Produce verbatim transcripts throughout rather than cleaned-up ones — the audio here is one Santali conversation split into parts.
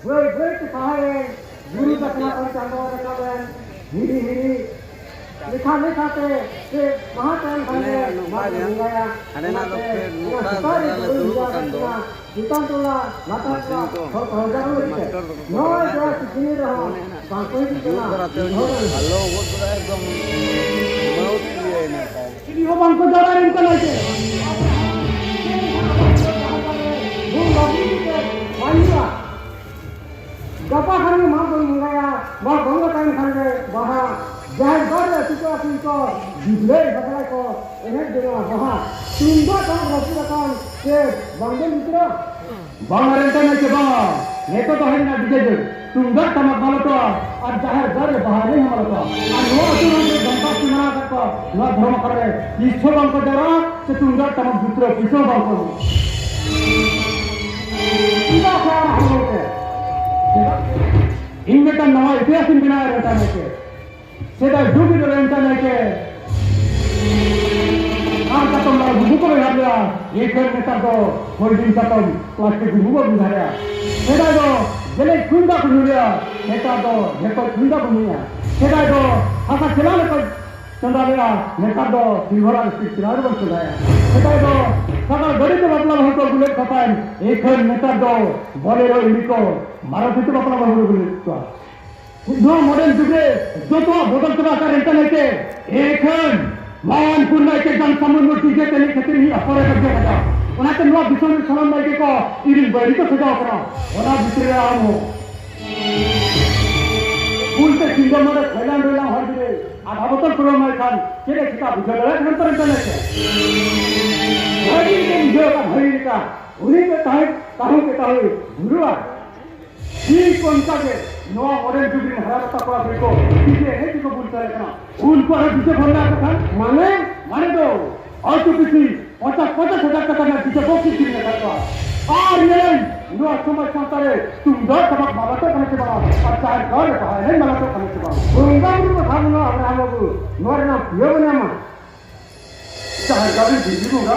ᱵᱟᱹᱭ ᱵᱟᱹᱭ ᱛᱮ ᱥᱟᱦᱟᱭᱮᱱ, ᱵᱩᱨᱩ ᱫᱟᱠᱷᱱᱟ ᱠᱷᱚᱱ ᱪᱟᱸᱫᱚ ᱨᱟᱠᱟᱵ ᱮᱱ, ᱦᱤᱨᱤ ᱦᱤᱨᱤ ᱞᱮᱠᱷᱟ ᱞᱮᱠᱷᱟᱛᱮ ᱯᱮ ᱢᱟᱦᱟ ᱛᱟᱭᱚᱢ ᱠᱷᱟᱱ ᱜᱮ ᱢᱟᱜᱽ ᱵᱚᱱ ᱵᱚᱸᱜᱟᱭᱟ᱾ ᱦᱟᱸᱰᱮ ᱱᱟᱜ ᱫᱚ ᱚᱱᱟᱛᱮ ᱯᱷᱮᱰ ᱚᱱᱟ ᱱᱚᱝᱠᱟ ᱥᱮᱛᱟᱜ ᱨᱮ ᱡᱟᱭᱜᱟ ᱞᱮ ᱜᱚᱲᱚ ᱫᱩᱲᱩᱵ ᱦᱤᱡᱩᱜ ᱟᱠᱟᱱ ᱠᱟᱱ ᱫᱚ᱾ ᱛᱟᱦᱮᱱᱟ᱾ ᱪᱮᱛᱟᱱ ᱴᱚᱞᱟ, ᱞᱟᱛᱟᱨ ᱴᱚᱞᱟ, ᱢᱟᱥᱴᱟᱨ ᱠᱚ ᱦᱚᱲ ᱠᱚ ᱦᱚᱸ ᱡᱟᱣᱨᱟ ᱞᱟᱹᱜᱤᱫ ᱛᱮ᱾ ᱢᱟᱥᱴᱟᱨ ᱫᱚ ᱱᱚᱜᱼᱚᱭ ᱡᱟᱣᱟ ᱥᱤᱠᱷᱱᱟᱹ ᱨᱮᱦᱚᱸ ᱵᱟᱝ ᱠᱚ ᱦᱤᱡᱩᱜ ᱠᱟᱱᱟ᱾ ᱦᱟᱞᱚ ᱜᱚᱫ ᱠᱟᱫᱟ ᱮᱠᱫᱚᱢ᱾ ᱢᱟᱣᱩᱛ ᱤᱭᱟᱹᱭᱮᱱᱟ ᱛᱟᱭ᱾ ᱪᱤᱞᱤ ᱦᱚᱸ ᱵᱟᱝ ᱠᱚ ᱡᱟᱣᱨᱟ ᱞᱮᱱ ᱠᱟᱱᱟ ᱪᱮ? ᱵᱟᱝ ᱦᱩᱭᱩᱜᱼᱟ᱾ ᱜᱟᱯᱟ ᱠᱷᱟᱱ ᱜᱮ ᱢᱟᱜᱽ ᱵᱚᱱ ᱵᱚᱸᱜᱟᱭᱟ, ᱢᱟᱜᱽ ᱵᱚᱸᱜᱟ ᱛᱟᱭᱚᱢ ᱠᱷᱟᱱ ᱜᱮ ᱵᱟᱦᱟ᱾ ᱡᱟᱦᱮᱨ ᱜᱟᱲ ᱨᱮ ᱟᱹᱛᱩ ᱠᱚᱲᱟ ᱠᱩᱲᱤ ᱠᱚ ᱜᱤᱫᱽᱨᱟᱹ ᱵᱟᱯᱞᱟ ᱠᱚ ᱮᱱᱮᱡ ᱡᱚᱝᱟ ᱵᱟᱦᱟ᱾ ᱛᱩᱢᱫᱟᱜ ᱴᱟᱢᱟᱠ ᱨᱟᱹᱯᱩᱫ ᱟᱠᱟᱱ ᱪᱮ ᱵᱟᱝ ᱵᱚᱱ ᱩᱛᱟᱹᱨᱟ? ᱵᱟᱝ ᱨᱮᱱᱴᱟ ᱱᱟᱭᱠᱮ ᱵᱟᱝ, ᱱᱤᱛᱚᱜ ᱫᱚ ᱦᱩᱭ ᱮᱱᱟ ᱰᱤᱡᱮ ᱡᱩᱜᱽ᱾ ᱛᱩᱢᱫᱟᱜ ᱴᱟᱢᱟᱠ ᱢᱟᱞᱚᱴᱚᱜᱼᱟ ᱟᱨ ᱡᱟᱦᱮᱨ ᱜᱟᱲ ᱨᱮ ᱵᱟᱦᱟ ᱮᱱᱮᱡ ᱦᱚᱸ ᱢᱟᱞᱚᱴᱚᱜᱼᱟ᱾ ᱟᱨ ᱱᱚᱣᱟ ᱟᱹᱛᱩ ᱨᱮᱱ ᱡᱟᱦᱟᱸ ᱥᱟᱱᱛᱟᱲ ᱠᱚ ᱢᱮᱱᱟᱜ ᱟᱠᱟᱫ ᱠᱚᱣᱟ, ᱱᱚᱣᱟ ᱫᱷᱚᱨᱚᱢ ᱟᱠᱷᱲᱟ ᱨᱮ ᱛᱤᱥ ᱦᱚᱸ ᱵᱟᱝ ᱠᱚ ᱡᱟᱣᱨᱟᱜᱼᱟ ᱥᱮ ᱛᱩᱢᱫᱟᱜ ᱴᱟᱢᱟᱠ ᱡᱩᱛᱨᱟᱹ ᱯᱩᱭᱥᱟᱹ ᱦᱚᱸ ᱵᱟᱝ ᱠᱚ ᱮᱢᱚᱜᱼᱟ᱾ ᱪᱮᱫᱟᱜ ᱥᱮ ᱟᱨ ᱦᱚᱲ ᱠᱚ ᱪᱮᱫᱟᱜ? ᱤᱧ ᱢᱤᱫᱴᱟᱝ ᱱᱟᱣᱟ ᱤᱛᱤᱦᱟᱥ ᱤᱧ ᱵᱮᱱᱟᱣ ᱮᱫᱟ ᱢᱮᱱᱛᱮ᱾ ᱥᱮᱫᱟᱭ ᱡᱩᱜᱽ ᱨᱮ ᱨᱮᱱᱴᱟ ᱱᱟᱭᱠᱮ ᱟᱨ ᱪᱟᱛᱚᱢ ᱞᱟᱲ ᱵᱩᱵᱩ ᱠᱚ ᱵᱮᱵᱷᱟᱨ ᱞᱮᱫᱟ, ᱮᱠᱷᱟᱱ ᱱᱮᱛᱟᱨ ᱫᱚ ᱯᱷᱳᱞᱰᱤᱝ ᱪᱟᱛᱚᱢ, ᱯᱞᱟᱥᱴᱤᱠ ᱵᱩᱵᱩ ᱵᱚ ᱵᱮᱵᱷᱟᱨᱮᱜᱼᱟ᱾ ᱥᱮᱫᱟᱭ ᱫᱚ ᱡᱮᱞᱮᱧ ᱠᱩᱧ ᱫᱟᱜ ᱠᱚ ᱧᱩ ᱞᱮᱫᱟ, ᱱᱮᱛᱟᱨ ᱫᱚ ᱡᱷᱚᱛᱚ ᱠᱩᱧ ᱫᱟᱜ ᱵᱚ ᱧᱩᱭᱟ᱾ ᱥᱮᱫᱟᱭ ᱫᱚ ᱦᱟᱥᱟ ᱪᱮᱞᱟᱝ ᱨᱮᱠᱚ ᱪᱚᱸᱫᱟ ᱞᱮᱫᱟ, ᱱᱮᱛᱟᱨ ᱫᱚ ᱥᱤᱞᱵᱷᱟᱨ ᱟᱨ ᱥᱴᱤᱞ ᱪᱮᱞᱟᱝ ᱨᱮᱵᱚᱱ ᱪᱚᱸᱫᱟᱭᱟ᱾ ᱥᱮᱫᱟᱭ ᱫᱚ ᱥᱟᱜᱟᱲ ᱜᱟᱹᱰᱤ ᱛᱮ ᱵᱟᱯᱞᱟ ᱵᱟᱹᱦᱩ ᱠᱚ ᱟᱹᱜᱩ ᱞᱮᱫ ᱠᱚ ᱛᱟᱦᱮᱸᱫ, ᱮᱠᱷᱟᱱ ᱱᱮᱛᱟᱨ ᱫᱚ ᱵᱚᱞᱮᱨᱳ, ᱤᱱᱰᱤᱠᱳ, ᱢᱟᱨᱩᱛᱤ ᱛᱮ ᱵᱟᱯᱞᱟ ᱵᱟᱹᱦᱩ ᱠᱚ ᱟᱹᱜᱩ ᱞᱮᱫ ᱠᱚᱣᱟ᱾ ᱱᱚᱣᱟ ᱢᱚᱰᱮᱞ ᱡᱩᱜᱽ ᱨᱮ ᱡᱚᱛᱚᱣᱟᱜ ᱵᱚᱫᱚᱞ ᱪᱟᱵᱟ ᱟᱠᱟᱱ ᱨᱮᱱ ᱠᱟᱱᱟᱭ ᱛᱮ, ᱮᱠᱷᱟᱱ ᱢᱟᱱᱯᱩᱨ ᱱᱟᱭᱠᱮ ᱡᱟᱱ ᱥᱟᱢᱩᱱ ᱢᱩᱨᱛᱤ ᱡᱮ ᱛᱮᱱᱤᱡ ᱠᱷᱟᱹᱛᱤᱨ ᱤᱧ ᱟᱯᱚᱨᱮ ᱠᱟᱡᱮ ᱠᱟᱡᱟ᱾ ᱚᱱᱟᱛᱮ ᱱᱚᱣᱟ ᱫᱤᱥᱚᱢ ᱨᱮ ᱥᱟᱱᱟᱢ ᱱᱟᱭᱠᱮ ᱠᱚ ᱤᱧ ᱨᱮᱱ ᱵᱟᱹᱭᱨᱤ ᱠᱚ ᱥᱟᱡᱟᱣ ᱠᱟᱱᱟ᱾ ᱚᱱᱟ ᱵᱷᱤᱛᱨᱤ ᱨᱮ ᱟᱢ ᱦᱚᱸ᱾ ᱩᱞᱴᱟᱹ ᱥᱤᱧ ᱫᱚ ᱱᱚᱰᱮ ᱠᱷᱚᱭᱞᱟᱝ ᱰᱚᱭᱞᱟᱝ ᱦᱚᱲ ᱜᱤᱫᱽᱨᱟᱹ ᱟᱫᱷᱟ ᱵᱚᱛᱚᱞ ᱯᱩᱨᱟᱹᱣ ᱮᱢᱟᱭ ᱠᱷᱟᱱ ᱪᱮᱫ ᱮ ᱪᱤᱠᱟ ᱵᱩᱡᱷᱟᱹᱣ ᱫᱟᱲᱮᱭᱟᱜ ᱠᱟᱱᱟ ᱛᱚ ᱨᱮᱱ ᱠᱟᱱᱟᱭ ᱥᱮ? ᱵᱷᱟᱹᱜᱤ ᱜᱮ ᱵᱩᱡᱷᱟᱹᱣ ᱠᱟᱜ ᱵᱷᱟᱹᱜᱤ ᱞᱮᱠᱟ᱾ ᱩᱱᱤ ᱫᱚ ᱛᱟᱦᱮᱸ ᱛᱟᱦᱮᱸ ᱜᱮ ᱛᱟᱦᱮᱸ ᱵᱷᱩᱞᱩᱜᱼᱟ᱾ ᱴᱷᱤᱠ ᱚᱱᱠᱟ ᱜᱮ ᱱᱚᱣᱟ ᱢᱚᱰᱮᱞ ᱡᱩᱜᱽ ᱨᱮᱱ ᱦᱟᱨᱟ ᱠᱟᱛᱟ ᱠᱚᱲᱟ ᱠᱩᱲᱤ ᱠᱚ ᱰᱤᱡᱮ ᱮᱱᱮᱡ ᱜᱮᱠᱚ ᱵᱩᱞ ᱪᱟᱞᱟᱜ ᱠᱟᱱᱟ᱾ ᱩᱱᱠᱩ ᱟᱨᱦᱚᱸ ᱰᱤᱡᱮ ᱵᱷᱚᱨᱱᱟ ᱠᱚ ᱠᱷᱟᱱ ᱢᱟᱱᱮ, ᱢᱟᱱᱮ ᱫᱚ ᱟᱹᱛᱩ ᱯᱤᱪᱷᱤ ᱯᱚᱧᱪᱟᱥ, ᱯᱚᱧᱪᱟᱥ ᱦᱟᱡᱟᱨ ᱴᱟᱠᱟ ᱨᱮᱱᱟᱜ ᱰᱤᱡᱮ ᱵᱚᱠᱥ ᱠᱤᱨᱤᱧ ᱟᱠᱟᱫ ᱠᱚᱣᱟ᱾ ᱟᱨ ᱧᱮᱞᱟᱹᱧ ᱱᱚᱣᱟ ᱥᱚᱢᱟᱡᱽ ᱥᱟᱶᱛᱟ ᱨᱮ ᱛᱩᱢᱫᱟᱜ ᱴᱟᱢᱟᱠ ᱢᱟᱞᱚᱴᱚᱜ ᱠᱟᱱᱟ ᱥᱮ ᱵᱟᱝ? ᱟᱨ ᱡᱟᱦᱮᱨ ᱜᱟᱲ ᱨᱮ ᱵᱟᱦᱟ ᱮᱱᱮᱡ ᱢᱟᱞᱚᱴᱚᱜ ᱠᱟᱱᱟ ᱥᱮ ᱵᱟᱝ? ᱵᱚᱸᱜᱟ ᱵᱩᱨᱩ ᱠᱟᱛᱷᱟ ᱵᱟᱹᱱᱩᱜᱼᱟ ᱟᱵᱨᱟᱦᱟᱢ ᱵᱟᱹᱵᱩ, ᱱᱚᱣᱟ ᱨᱮᱱᱟᱜ ᱯᱤᱭᱳ ᱵᱟᱹᱱᱩᱜᱼᱟ᱾ ᱡᱟᱦᱮᱨ ᱜᱟᱲ ᱨᱮ ᱵᱤᱡᱽᱞᱤ ᱵᱚᱸᱜᱟ᱾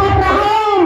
ᱟᱵᱨᱟᱦᱟᱢ!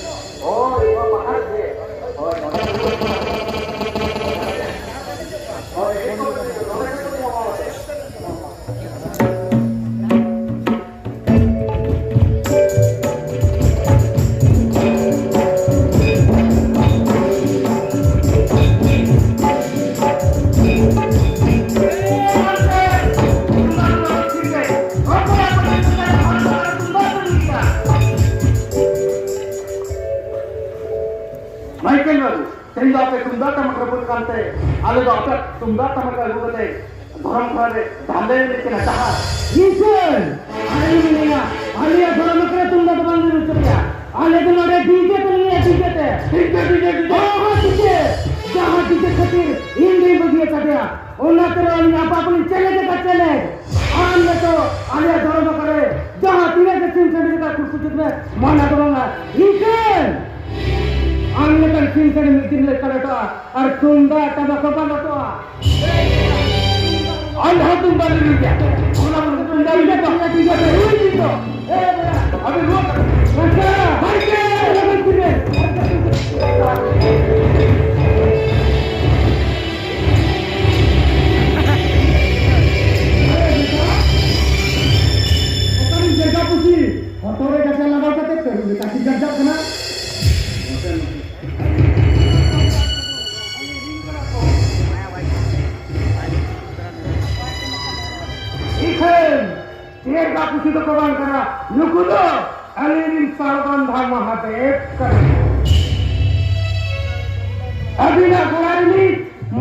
ᱦᱳᱭ, ᱱᱚᱣᱟ ᱯᱟᱦᱟᱲ ᱜᱮ᱾ ᱦᱳᱭ, ᱱᱚᱰᱮ ᱦᱳᱭ, ᱱᱚᱰᱮ ᱠᱚ ᱵᱚᱸᱜᱟ ᱵᱩᱨᱩᱭᱟ᱾ ᱢᱟᱭᱠᱮᱞ ᱵᱟᱹᱵᱩ, ᱛᱮᱦᱮᱧ ᱫᱚ ᱟᱯᱮ ᱛᱩᱢᱫᱟᱜ ᱴᱟᱢᱟᱠ ᱨᱟᱹᱯᱩᱫ ᱠᱟᱱᱛᱮ, ᱟᱞᱮ ᱫᱚ ᱟᱯᱮ ᱛᱩᱢᱫᱟᱜ ᱴᱟᱢᱟᱠ ᱟᱹᱜᱩ ᱠᱟᱛᱮ ᱫᱷᱚᱨᱚᱢ ᱠᱚᱲᱟ ᱨᱮ ᱰᱟᱸᱰᱮ ᱮᱱᱮᱡ ᱠᱟᱱᱟ ᱰᱟᱦᱟᱨ᱾ ᱤᱥᱚᱨ! ᱟᱞᱮ ᱞᱮ ᱢᱮᱱᱮᱜᱼᱟ, ᱟᱞᱮᱭᱟᱜ ᱫᱷᱚᱨᱚᱢ ᱟᱠᱷᱲᱟ ᱛᱩᱢᱫᱟᱜ ᱫᱚ ᱵᱟᱝ ᱞᱮ ᱨᱩ ᱦᱚᱪᱚ ᱯᱮᱭᱟ᱾ ᱟᱞᱮ ᱫᱚ ᱱᱚᱰᱮ ᱰᱤᱡᱮ ᱛᱮ ᱞᱮ ᱮᱱᱮᱡᱼᱟ, ᱰᱤᱡᱮ ᱛᱮ᱾ DJ, DJ, DJ. ᱦᱚᱸ, ᱦᱚᱸ, ᱰᱤᱡᱮ᱾ ᱡᱟᱦᱟᱸ ᱰᱤᱡᱮ ᱠᱷᱟᱹᱛᱤᱨ ᱤᱧ ᱫᱩᱧ ᱵᱟᱹᱜᱤ ᱟᱠᱟᱫᱮᱭᱟ, ᱚᱱᱟ ᱛᱮ ᱟᱹᱞᱤᱧ ᱟᱯᱟ ᱟᱯᱟ ᱞᱤᱧ ᱪᱮᱞᱮᱧ ᱟᱠᱟᱫ, ᱪᱮᱞᱮᱧ᱾ ᱟᱢ ᱱᱤᱛᱚᱜ ᱟᱞᱮᱭᱟᱜ ᱫᱷᱚᱨᱚᱢ ᱟᱠᱷᱲᱟ ᱨᱮ ᱡᱟᱦᱟᱸ ᱛᱤᱱᱟᱹᱜ ᱜᱮ ᱥᱤᱢ ᱥᱟᱺᱰᱤ ᱞᱮᱠᱟ ᱠᱩᱨᱠᱩᱪᱟᱹ ᱢᱮ, ᱢᱟᱱᱟ ᱫᱚ ᱵᱟᱝᱟ᱾ ᱤᱠᱷᱟᱹᱱ ᱟᱢ ᱞᱮᱠᱟᱱ ᱥᱤᱢ ᱥᱟᱺᱰᱤ ᱢᱤᱫ ᱫᱤᱱ ᱞᱮ ᱠᱟᱞᱚᱴᱚᱜᱼᱟ᱾ ᱟᱨ ᱛᱩᱢᱫᱟᱜ ᱴᱟᱢᱟᱠ ᱦᱚᱸ ᱵᱟᱝ ᱞᱚᱴᱚᱜᱼᱟ᱾ ᱟᱞᱮ ᱦᱚᱸ ᱛᱩᱢᱫᱟᱜ ᱞᱮ ᱨᱩᱭ ᱜᱮᱭᱟ᱾ ᱚᱱᱟ ᱵᱚᱞᱮ ᱛᱩᱢᱫᱟᱜ ᱞᱮ ᱨᱩᱭ ᱜᱮᱭᱟ᱾ ᱨᱩᱭ ᱜᱮᱭᱟ᱾ ᱮ ᱵᱚᱭᱦᱟ, ᱟᱵᱮᱱ ᱨᱩᱣᱟᱹᱜ ᱠᱟᱱᱟ᱾ ᱟᱪᱪᱷᱟ, ᱵᱷᱟᱭ ᱠᱮ, ᱞᱚᱜᱚᱱ ᱛᱤᱨᱮ᱾ ᱚᱠᱟᱨᱮ ᱡᱟᱭᱜᱟ ᱯᱩᱥᱤ? ᱦᱚᱴᱚᱜ ᱨᱮ ᱜᱟᱡᱟᱲ ᱞᱟᱜᱟᱣ ᱠᱟᱛᱮ ᱛᱟᱹᱨᱩᱵ ᱞᱮᱠᱟ ᱠᱤ ᱜᱟᱡᱟᱜ ᱠᱟᱱᱟ? ᱤᱠᱷᱟᱹᱱ ᱪᱮᱫ ᱜᱟ ᱯᱩᱥᱤ ᱫᱚᱠᱚ ᱵᱟᱝ ᱠᱟᱱᱟ, ᱱᱩᱠᱩ ᱫᱚ ᱟᱹᱞᱤᱧ ᱨᱤᱱ ᱥᱟᱞᱵᱟᱱᱫᱷᱟ ᱢᱚᱦᱟᱫᱮᱵ ᱠᱟᱱᱟ ᱠᱚ᱾ ᱟᱹᱵᱤᱱᱟᱜ ᱜᱚᱲᱟ ᱨᱤᱱᱤᱡ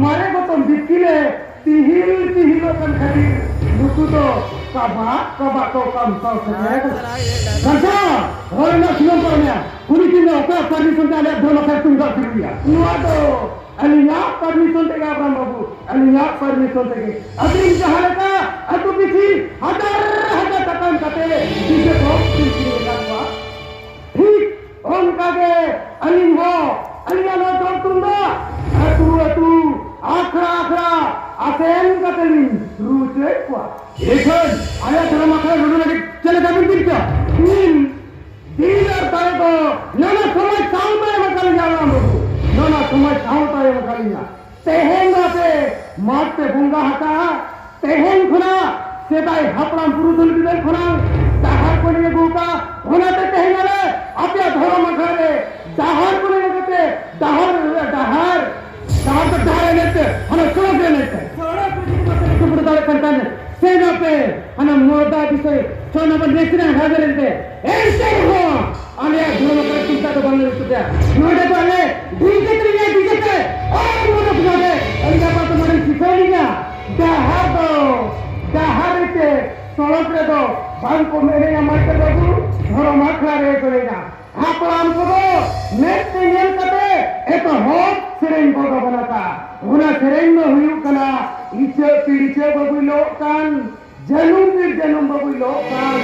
ᱢᱟᱨᱮ ᱜᱚᱛᱚᱢ ᱵᱤᱛᱠᱤᱞᱮ ᱛᱤᱦᱤᱞ ᱛᱤᱦᱤᱞᱚᱜ ᱠᱟᱱ ᱠᱷᱟᱹᱛᱤᱨ ᱱᱩᱠᱩ ᱫᱚ ᱠᱟᱵᱟᱜ ᱠᱟᱵᱟᱜ ᱠᱚ ᱠᱟᱢᱥᱟᱣ ᱥᱮᱴᱮᱨ ᱟᱠᱟᱱᱟ᱾ ᱥᱟᱨᱡᱟ, ᱦᱚᱲ ᱨᱮᱱᱟᱜ ᱥᱤᱢᱟᱹᱢ ᱯᱟᱨᱚᱢᱮᱭᱟ᱾ ᱠᱩᱞᱤ ᱠᱤᱱ ᱫᱚ ᱚᱠᱚᱭᱟᱜ ᱯᱟᱨᱢᱤᱥᱚᱱ ᱛᱮ ᱟᱞᱮᱭᱟᱜ ᱫᱷᱚᱨᱚᱢ ᱟᱠᱷᱲᱟ ᱛᱩᱢᱫᱟᱜ ᱯᱮ ᱨᱩᱭᱟ? ᱱᱚᱣᱟ ᱫᱚ ᱟᱹᱞᱤᱧᱟᱜ ᱯᱟᱨᱢᱤᱥᱚᱱ ᱛᱮᱜᱮ, ᱟᱵᱨᱟᱢ ᱵᱟᱹᱵᱩ, ᱟᱹᱞᱤᱧᱟᱜ ᱯᱟᱨᱢᱤᱥᱚᱱ ᱛᱮᱜᱮ᱾ ᱟᱹᱵᱤᱱ ᱡᱟᱦᱟᱸ ᱞᱮᱠᱟ ᱟᱹᱛᱩ ᱯᱤᱪᱷᱤ ᱦᱟᱡᱟᱨ ᱦᱟᱡᱟᱨ ᱴᱟᱠᱟ ᱮᱢ ᱠᱟᱛᱮ ᱰᱤᱡᱮ ᱵᱚᱠᱥ ᱵᱤᱱ ᱠᱤᱨᱤᱧ ᱟᱠᱟᱫ ᱠᱚᱣᱟ, ᱴᱷᱤᱠ ᱚᱱᱠᱟ ᱜᱮ ᱟᱹᱞᱤᱧ ᱦᱚᱸ ᱟᱹᱞᱤᱧᱟᱜ ᱱᱚᱣᱟ ᱴᱚᱞ ᱛᱩᱢᱫᱟᱜ ᱟᱹᱛᱩ ᱟᱹᱛᱩ, ᱟᱠᱷᱲᱟ ᱟᱠᱷᱲᱟ ᱟᱥᱮᱱ ᱠᱟᱛᱮ ᱞᱤᱧ ᱨᱩ ᱦᱚᱪᱚᱭᱮᱫ ᱠᱚᱣᱟ᱾ ᱤᱠᱷᱟᱹᱱ ᱟᱞᱮᱭᱟᱜ ᱫᱷᱚᱨᱚᱢ ᱟᱠᱷᱲᱟ ᱨᱩ ᱞᱟᱹᱜᱤᱫ ᱪᱮᱫ ᱞᱮᱠᱟ ᱵᱤᱱ ᱵᱤᱨ ᱠᱮᱭᱟ? ᱤᱧ ᱫᱤᱞ ᱟᱨ ᱫᱟᱲᱮ ᱫᱚ ᱱᱚᱣᱟ ᱥᱚᱢᱟᱡᱽ ᱥᱟᱶᱛᱟ ᱮᱢ ᱟᱠᱟᱫ ᱞᱤᱧᱟ, ᱟᱵᱨᱟᱢ ᱵᱟᱹᱵᱩ᱾ ᱱᱚᱣᱟ ᱥᱚᱢᱟᱡᱽ ᱥᱟᱶᱛᱟ ᱮᱢ ᱟᱠᱟᱫ ᱞᱤᱧᱟ᱾ ᱛᱮᱦᱮᱧ ᱫᱚ ᱟᱯᱮ ᱢᱟᱴᱷ ᱯᱮ ᱵᱚᱸᱜᱟ ᱟᱠᱟᱫᱼᱟ, ᱛᱮᱦᱮᱧ ᱠᱷᱚᱱᱟᱜ ᱥᱮᱫᱟᱭ ᱦᱟᱯᱲᱟᱢ ᱯᱩᱨᱩᱫᱷᱩᱞ ᱵᱤᱫᱟᱹᱞ ᱠᱷᱚᱱᱟᱜ ᱰᱟᱦᱟᱨ ᱠᱚ ᱞᱤᱧ ᱟᱹᱜᱩ ᱟᱠᱟᱫᱼᱟ᱾ ᱚᱱᱟᱛᱮ ᱛᱮᱦᱮᱧ ᱟᱞᱮ ᱟᱯᱮᱭᱟᱜ ᱫᱷᱚᱨᱚᱢ ᱟᱠᱷᱲᱟ ᱨᱮ ᱰᱟᱦᱟᱨ ᱠᱚ ᱞᱤᱧ ᱟᱹᱜᱩ ᱠᱟᱛᱮ ᱰᱟᱦᱟᱨ, ᱰᱟᱦᱟᱨ, ᱰᱟᱦᱟᱨ ᱫᱚ ᱰᱟᱦᱟᱨ ᱮᱱᱮᱡ ᱛᱮ, ᱦᱟᱱᱟ ᱥᱚᱲᱚᱠ ᱨᱮ ᱮᱱᱮᱡ ᱛᱮ᱾ ᱥᱚᱲᱚᱠ ᱨᱮ ᱡᱩᱫᱤ ᱵᱟᱯᱮ ᱫᱩᱯᱲᱩᱵ ᱫᱟᱲᱮᱭᱟᱜ ᱠᱟᱱ ᱠᱷᱟᱱ ᱥᱮᱱ ᱟᱯᱮ ᱦᱟᱱᱟ ᱢᱚᱨᱫᱟ ᱵᱤᱥᱚᱭ ᱪᱷᱚ ᱱᱚᱢᱵᱚᱨ national highway ᱨᱮ ᱮᱱᱛᱮ ᱨᱮᱦᱚᱸ ᱟᱞᱮᱭᱟᱜ ᱫᱷᱚᱨᱚᱢ ᱟᱠᱷᱲᱟ ᱪᱤᱱᱛᱟ ᱫᱚ ᱵᱟᱝᱞᱮ ᱨᱟᱹᱯᱩᱫᱟ᱾ ᱱᱚᱰᱮ ᱫᱚ ᱟᱞᱮ ᱰᱤᱡᱮ ᱛᱮᱞᱮ ᱮᱱᱮᱡᱟ, ᱰᱤᱡᱮ ᱛᱮ᱾ ᱟᱨ ᱱᱚᱰᱮ ᱠᱷᱚᱱᱟᱜ ᱜᱮ ᱟᱹᱞᱤᱧ ᱟᱯᱟᱛᱚ ᱱᱚᱰᱮ ᱥᱤᱠᱷᱟᱹᱣ ᱞᱤᱧᱟ᱾ ᱰᱟᱦᱟᱨ ᱫᱚ, ᱰᱟᱦᱟᱨ ᱨᱮ ᱪᱮ ᱥᱚᱲᱚᱠ ᱨᱮᱫᱚ ᱵᱟᱝ ᱠᱚ ᱮᱱᱮᱡᱼᱟ ᱢᱟᱥᱴᱟᱨ ᱵᱟᱹᱵᱩ, ᱫᱷᱚᱨᱚᱢ ᱟᱠᱷᱲᱟ ᱨᱮ ᱠᱚ ᱮᱱᱮᱡᱼᱟ᱾ ᱦᱟᱯᱲᱟᱢ ᱠᱚᱫᱚ ᱢᱮᱫ ᱛᱮ ᱧᱮᱞ ᱠᱟᱛᱮ ᱮᱛᱚᱦᱚᱵ ᱥᱮᱨᱮᱧ ᱠᱚ ᱜᱟᱵᱟᱱ ᱟᱠᱟᱫᱼᱟ᱾ ᱚᱱᱟ ᱥᱮᱨᱮᱧ ᱫᱚ ᱦᱩᱭᱩᱜ ᱠᱟᱱᱟ, ᱤᱪᱟᱹᱜ ᱯᱤᱲ ᱤᱪᱟᱹᱜ ᱵᱟᱹᱵᱩᱭ ᱞᱚᱜ ᱠᱟᱱ, ᱡᱟᱹᱱᱩᱢ ᱯᱤᱲ ᱡᱟᱹᱱᱩᱢ ᱵᱟᱹᱵᱩᱭ ᱞᱚᱜ ᱠᱟᱱ,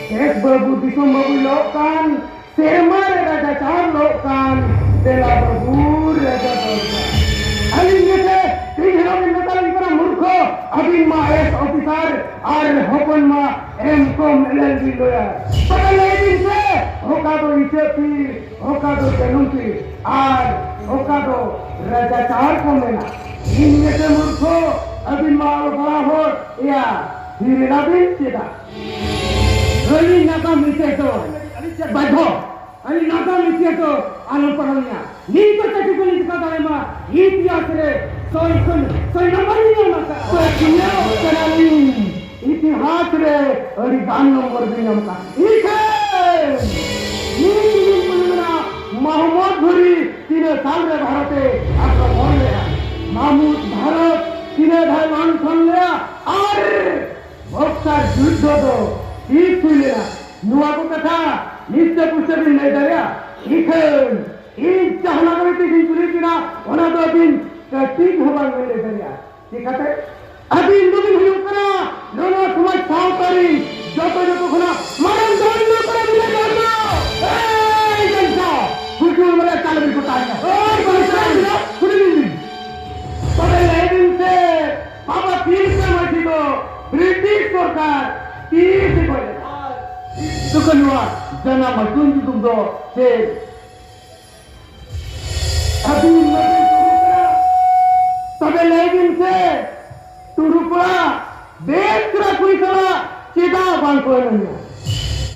ᱫᱮᱥ ᱵᱟᱹᱵᱩ ᱫᱤᱥᱚᱢ ᱵᱟᱹᱵᱩᱭ ᱞᱚᱜ ᱠᱟᱱ, ᱥᱮᱨᱢᱟ ᱨᱮ ᱨᱟᱡᱟ ᱪᱟᱸᱫ ᱞᱚᱜ ᱠᱟᱱ, ᱫᱮᱞᱟ ᱵᱟᱹᱵᱩ ᱨᱟᱡᱟ ᱫᱚᱨᱵᱟᱨ᱾ ᱟᱹᱞᱤᱧ ᱜᱮᱥᱮ ᱛᱤᱱ ᱦᱤᱞᱳᱜ ᱵᱤᱱ ᱢᱮᱛᱟ ᱞᱤᱧ ᱠᱟᱱᱟ ᱢᱩᱨᱠᱷᱚ, ᱟᱹᱵᱤᱱ ᱢᱟ ᱮᱥ ᱚᱯᱷᱤᱥᱟᱨ ᱟᱨ ᱦᱚᱯᱚᱱ ᱢᱟ ᱮᱢ ᱠᱚᱢ ᱮᱞ ᱮᱞ ᱵᱤ ᱞᱚᱭᱟᱨ᱾ ᱛᱚᱵᱮ ᱞᱟᱹᱭ ᱵᱤᱱ ᱥᱮ, ᱚᱠᱟ ᱫᱚ ᱤᱪᱟᱹᱜ ᱯᱤᱲ, ᱚᱠᱟ ᱫᱚ ᱡᱟᱹᱱᱩᱢ ᱯᱤᱲ, ᱟᱨ ᱚᱠᱟ ᱫᱚ ᱨᱟᱡᱟ ᱪᱟᱸᱫ ᱠᱚ ᱢᱮᱱᱟ? ᱤᱧ ᱜᱮᱥᱮ ᱢᱩᱨᱠᱷᱚ, ᱟᱹᱵᱤᱱ ᱢᱟ ᱚᱞ ᱯᱟᱲᱦᱟᱣ ᱦᱚᱲ, ᱮᱭᱟ, ᱛᱷᱤᱨ ᱮᱱᱟ ᱵᱤᱱ ᱪᱮᱫᱟᱜ? ᱟᱹᱞᱤᱧ ᱱᱟᱜᱟᱢ ᱤᱛᱤᱦᱟᱥ ᱫᱚ ᱟᱹᱞᱤᱧ ᱪᱮᱫ ᱵᱟᱫᱽᱫᱷᱚ? ᱟᱹᱞᱤᱧ ᱱᱟᱜᱟᱢ ᱤᱛᱤᱦᱟᱥ ᱫᱚ ᱟᱞᱚᱢ ᱯᱟᱲᱦᱟᱣ ᱞᱤᱧᱟ᱾ ᱱᱤᱛ ᱫᱚ ᱪᱟᱹᱠᱨᱤ ᱠᱚᱞᱤᱧ ᱪᱤᱠᱟᱹ ᱫᱟᱲᱮᱭᱟᱜ ᱢᱟ, ᱤᱛᱤᱦᱟᱥ ᱨᱮ ᱥᱚᱭ ᱠᱷᱚᱱ ᱥᱚᱭ ᱱᱟᱢᱵᱟᱨ ᱞᱤᱧ ᱧᱟᱢ ᱟᱠᱟᱫᱼᱟ᱾ ᱯᱟᱹᱛᱭᱟᱹᱣ ᱠᱟᱱᱟᱞᱤᱧ, ᱤᱛᱤᱦᱟᱥ ᱨᱮ ᱟᱹᱰᱤ ᱜᱟᱱ ᱱᱚᱢᱵᱚᱨ ᱵᱤᱱ ᱧᱟᱢ ᱟᱠᱟᱫᱼᱟ᱾ ᱤᱠᱷᱟᱹᱱ ᱱᱤᱛ ᱞᱤᱧ ᱢᱮᱱᱟ, ᱢᱟᱦᱢᱩᱫ ᱜᱷᱩᱨᱤ ᱛᱤᱱᱟᱹᱜ ᱥᱟᱞ ᱨᱮ ᱵᱷᱟᱨᱚᱛ ᱮ ᱟᱠᱨᱚᱢᱚᱱ ᱞᱮᱫᱼᱟ? ᱢᱟᱦᱢᱩᱫ ᱵᱷᱟᱨᱚᱛ ᱛᱤᱱᱟᱹᱜ ᱫᱷᱟᱣ ᱞᱚᱱᱰᱷᱚᱱ ᱞᱮᱫᱼᱟ? ᱟᱨ ᱵᱚᱠᱥᱟᱨ ᱡᱩᱫᱽᱫᱷᱚ ᱫᱚ ᱛᱤᱥ ᱦᱩᱭ ᱞᱮᱱᱟ? ᱱᱚᱣᱟ ᱠᱚ ᱠᱟᱛᱷᱟ ᱱᱤᱥᱪᱟᱹ ᱯᱩᱥᱴᱟᱹ ᱵᱤᱱ ᱞᱟᱹᱭ ᱫᱟᱲᱮᱭᱟᱜᱼᱟ? ᱤᱠᱷᱟᱹᱱ ᱤᱧ ᱡᱟᱦᱟᱸ ᱱᱟᱜᱚᱨᱤᱠ ᱛᱮ ᱤᱧ ᱠᱩᱞᱤ ᱵᱤᱱᱟ, ᱚᱱᱟ ᱫᱚ ᱟᱹᱵᱤᱱ ᱠᱟᱹᱴᱤᱡ ᱦᱚᱸ ᱵᱟᱝ ᱵᱤᱱ ᱞᱟᱹᱭ ᱫᱟᱲᱮᱭᱟᱜᱼᱟ᱾ ᱪᱤᱠᱟᱹᱛᱮ? ᱟᱹᱵᱤᱱ ᱫᱚᱵᱤᱱ ᱦᱩᱭᱩᱜ ᱠᱟᱱᱟ ᱱᱚᱣᱟ ᱥᱚᱢᱟᱡᱽ ᱥᱟᱶᱛᱟ ᱨᱤᱱ ᱡᱚᱛᱚ, ᱡᱚᱛᱚ ᱠᱷᱚᱱᱟᱜ ᱢᱟᱨᱟᱝ ᱫᱚᱞ ᱱᱚᱣᱟ ᱠᱚᱨᱮ ᱢᱮᱱᱟᱜ ᱵᱚᱱᱟ᱾ ᱮᱭ ᱡᱚᱱᱛᱟ, ᱵᱩᱡᱷᱟᱹᱣ ᱢᱟᱱᱮ ᱛᱟᱞᱮ ᱵᱤᱱ ᱠᱚᱴᱟ ᱧᱚᱜ᱾ ᱮᱭ ᱡᱚᱱᱛᱟ, ᱠᱩᱞᱤ ᱵᱤᱱ ᱵᱤᱱ᱾ ᱛᱚᱵᱮ ᱞᱟᱹᱭ ᱵᱤᱱ ᱥᱮ, ᱵᱟᱵᱟ ᱛᱤᱞᱠᱟᱹ ᱢᱟᱹᱡᱷᱤ ᱫᱚ ᱵᱨᱤᱴᱤᱥ ᱥᱚᱨᱠᱟᱨ ᱛᱤᱥ ᱮ ᱜᱚᱡ ᱞᱮᱫᱟ? ᱛᱩᱠᱟᱹ ᱱᱚᱣᱟ ᱡᱟᱱᱟᱢ ᱟᱹᱛᱩ ᱧᱩᱛᱩᱢ ᱫᱚ ᱪᱮᱫ? ᱟᱹᱵᱤᱱ ᱢᱟᱹᱡᱷᱤ ᱛᱩᱲᱩᱠ ᱠᱟᱱᱟ᱾ ᱛᱚᱵᱮ ᱞᱟᱹᱭ ᱵᱤᱱ ᱥᱮ, ᱛᱩᱲᱩᱠ ᱠᱚᱲᱟ ᱵᱮᱥ ᱪᱮᱦᱨᱟ ᱠᱩᱲᱤ ᱥᱟᱞᱟᱜ ᱪᱮᱫᱟᱜ ᱵᱟᱝ ᱠᱚ ᱮᱱᱮᱡᱟ?